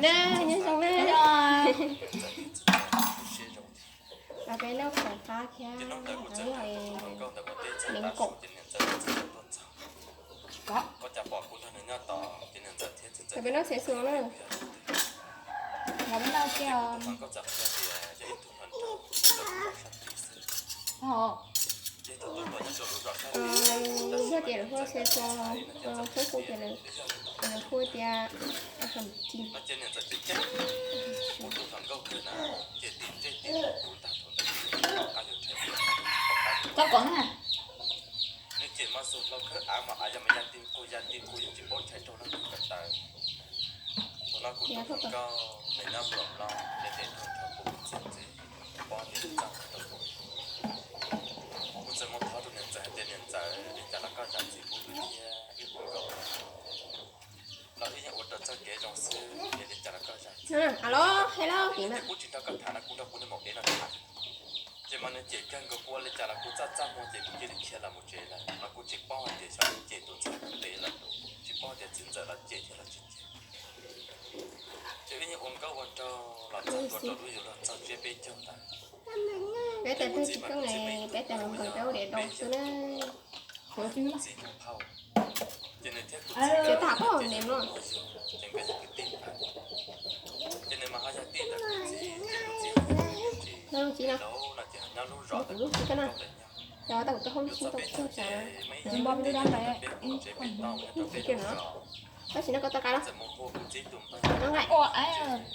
Na, nyob zoo na. Los peb noj khoom qab thiab, yog nees nkaum. Los peb noj xev xuas na. Los peb noj kiag. Yog tias lawv hu xev xuas, txhob hu tias lawv hu tias ham ci. Txhob kom na. Nws cem mas xus hlau khawb av mas av yog mas ya ti nqus ya ti nqus yeej tsis paub ntshai raug leej twg ko taw. Thaum no kuv tus hluas nkauj nws nyob nplom no, nws tes nrog nrog kuv txiv ntxev, kuv paub tias nws txaj muag rau kuv. Kuv txawm mus thov rau niam ntxawm hais tias niam ntxawm, li cas los koj zam txim pub wb thiab wb ua nkauj ua nraug, los wb yeej ua rau txoj kev zoo xwb, es li cas los koj zam txim. Kuv tsis nrog koj tham no, kuv nrog kuv niag maum dev no tham. Ces mas nws cem kawg nkaus, kuv ua li cas los kuv txaj txaj muag ces kuv cia li khiav los mus tsev lawm, mas kuv tsis paub hais tias xyov nws cem tus ntxhais tus ntev lawm, tsis paub tias txiv ntxawm los cem thiab los tsis cem. Ces wb yeej ua nkauj ua nraug los txog ntua rau lub yuav luag txog tsiab peb caug ntawd. Peb tes peb tsis koob, peb tes los nkaus peb ua diam rau xwb na. Txiv Hauv Phauj, ces nws thiab kuv txiv nkawd mus yug, ces nkawd yog kwv tij ntawd. Ces nws mas ho yog tij ntawm kuv txiv, ces kuv txiv ho yog tij tsis, ces laus no ces ho nyob lub zos ntawd kuv txiv nkawd nyob. Yuav txog peb caug ces muaj ib tug txiv nyob peb pem tsev pem toj nyob rau peb lub zos. Tab sis no koj tau qab los txawm mus hu kuv txiv tus npawg,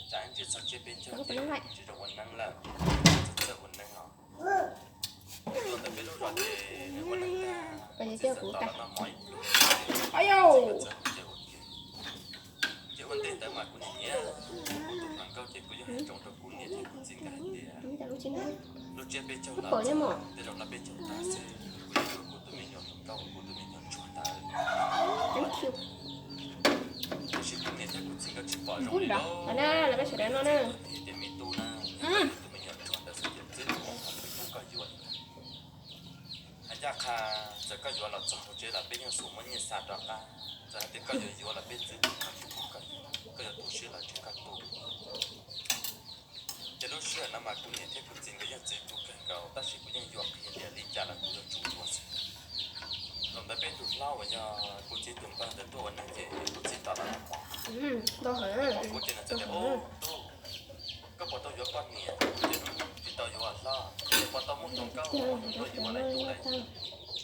tsam ntsis txog tsiab peb caug ces tsis zoo ua neeb lawm, txawj ua neeb os. Tuaj ntawm peb lub zos ces nws ua neeb tag, kuv txiv txawm tos los noj mov ib pliag, txiv nkawd txawm hu cia ua ke. Ces ua ntej ntawd mas kuv niam nyiam kuv tus hluas nkauj ces kuv yeej hais ntsoov rau kuv niam thiab kuv txiv nkawd hais tias lub tsiab peb caug los, tej zaum no peb caug tag xwb kuv yuav yuav kuv tus me nyuam hluas nkauj, kuv tus me nyuam ntsuag ntawd. Tiam sis kuv niam thiab kuv txiv nkawd tsis pom zoo li lauj, kuv niam thiab kuv txiv nkawd thiaj tias me tub na, yog koj yuav tus me nyuam ntsuag ntawd xwb ces twb ua qhov twg koj yuav li ntag. Hais ncaj qha, txawm koj yuav los txog hauv tsev los peb yeej xub muab nyiaj xa rov qab, txawm hais tias koj yuav yuav los peb txwv tus no tsis pub koj yuav, koj yuav tu siab los ntshe koj tu. Ces lub sij hawm no mas kuv niam thiab kuv txiv nkawd yeej txwv kuv kawg nkaus, tab sis kuv yeej yuam qhia tias li cas los kuv yuav tsum yuav xwb. Thaum ntawd peb tus hlob uas yog kuv txiv tus npawg ntawd tuaj ua neeb ces kuv txiv tos los noj mov, pom kuv ces nws txawm tias, Ub tub, koj puas tau yuav poj niam? Ces, Tsis tau yuav hlob. Ces, Puas tau muaj hluas nkauj muaj hluas nraug yuav lawm tub lauj?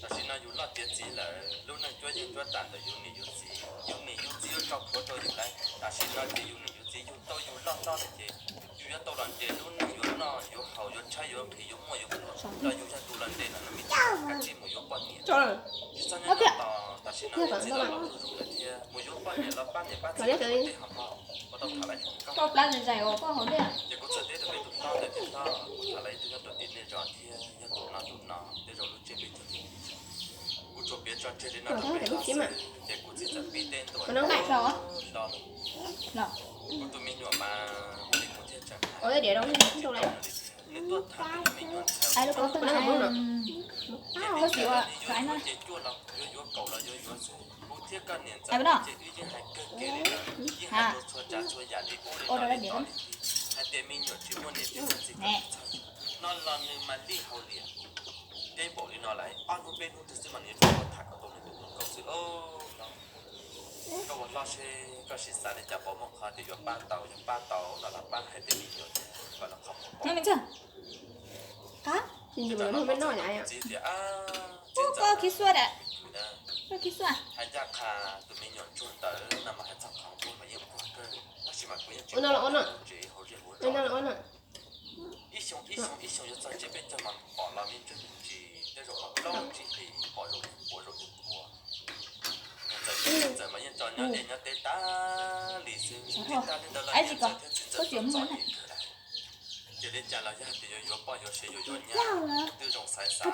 Tam sim no yus loj tiav txiv lawm, lub neej cuab yeej cuab tas ntawm yus niam yus txiv, yus niam yus txiv yuav tso plhuav rau yus lauj. Tam sim no ces yus niam yus txiv yug tau yus loj hlob lawm ces yus yuav tau los nres lub neej yuav noj yuav haus yuav tshaib yuav nqhis yuav muaj yuav pluag, los yus yog tus los nres no no me tub, kav tsij mus yuav poj niam. Tsis txhob nyob nyob tos tam sim no niam txiv los laus zuj zus lawm thiab, mus yuav poj niam los pab niam pab txiv ua tej hom pab, puas tau tham laiv hluas nkauj. Ces kuv txawm teb rau peb tus hlob ntawd tias, Hlob, kuv tham laiv ib tug nyob rau tim nej zos thiab, yog tus no tus no, tej zaum lub tsiab peb caug thiaj li zoo. Kuv tsuas piav tso tseg li no rau peb hlob xwb, ces kuv txiv txawm pib teb ntua, Hlob, kuv tus me nyuam mas ua li kuv thiaj tseem hais, nws tuaj tham kuv tus me nyuam ntxhais, ces li cas los nws yuav yuav ces cuaj los yuav yuav kaum los yuav yuav xwb. Kuv thiab koj niam ntxawm ces wb yeej hais kawg kev li ntawd, yeej hais txhua tsav txhua yam li ub li no li tod li thiab, hais tias me nyuam tsis muaj niam tsis muaj txiv kom txhob txhawj. No los nws mas lij hauj liam, deb npaum li no lawm, ob hnub peb hnub twg xwb mas nws yuav tsum tuaj tham kom tau nws tus hluas nkauj xwb lauj. Koj ua hlob seb koj sim xav li cas, puas muaj qhov tias yuav pab tau, yog pab tau no los pab hais tej me nyuam thiab kom lawv qhov muag pom. Txiv ntxawm, kuv txiv tias, Txiv ntxawm, hais ncaj qha tus me nyuam ntsuag ntawd no mas hais txog qhov nquag mas yeej nquag kawg, tab sis mas kuv yeej tsis pom hauv tsev hauv zej hauv zos. Ib xyoo ib xyoo ib xyoo yuav txog tsiab peb caug mas pom los me ntsis me ntsis, tej zaum los plaub tsib hlis pom zaum yeej puav zaum yeej puav. Niam ntxawm thiab txiv ntxawm mas yeej tso nyob liaj nyob teb tas li xwb, tsis tas li ntawd los niam ntxawm thiab txiv ntxawm txom nyem kawg lawm. Ces li cas los yog tias yuav yuav poj yuav sev yuav yuav nyab twb zoo xaiv xaiv.